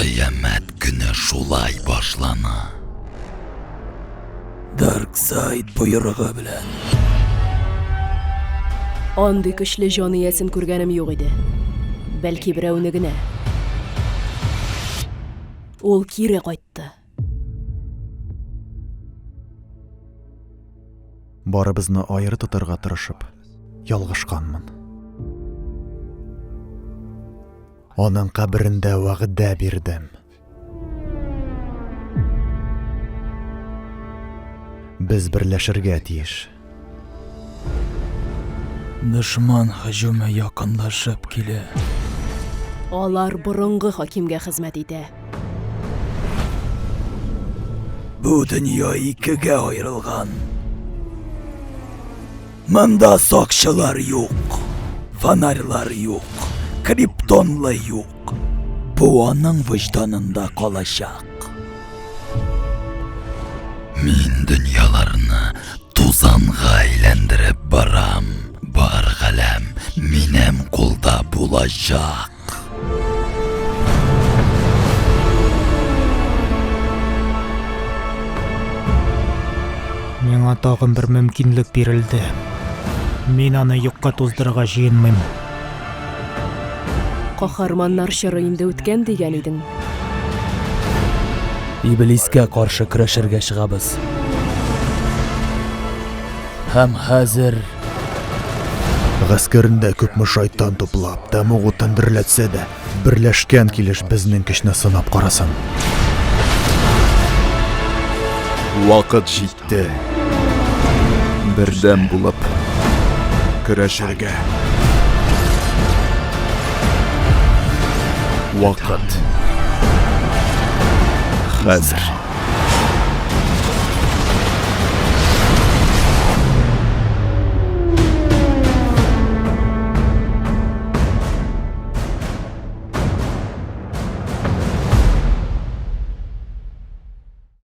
Кыямәт көне шулай башлана. Дарксайд боерыгы белән. Андый көчле җан иясен күргәнем юк иде. Бәлки берәүне генә. Ул кире кайтты. Барыбызны аеры тотарга тырышып, ялгышканмын. Аның каберендә вәгъдә бирдем. Без берләшергә тиеш. Дошман һөҗүме якынлашып килә. Алар борынгы хакимгә хезмәт итә. Бу дөнья икегә аерылган. Монда сакчылар юк, фонарьлар юк, криптонлы юк. Бу аның вөҗданында калачак. Мин дөньяларны тузанга әйләндереп барам. Бар галәм минем кулда булачак. Миңа тагын бер мөмкинлек бирелде. Мин аны юкка туздырырга җыенмыйм. Каһарманнар чоры инде үткән дигән идең. Иблискә каршы көрәшергә чыгабыз. Һәм хәзер Гаскәрендә күпме шайтан туплап, тәмуг утын дөрләтсә дә, берләшкән килеш безнең көчне сынап карасын. Вакыт җитте. Бердәм булып көрәшергә. Вакыт. Хәзер.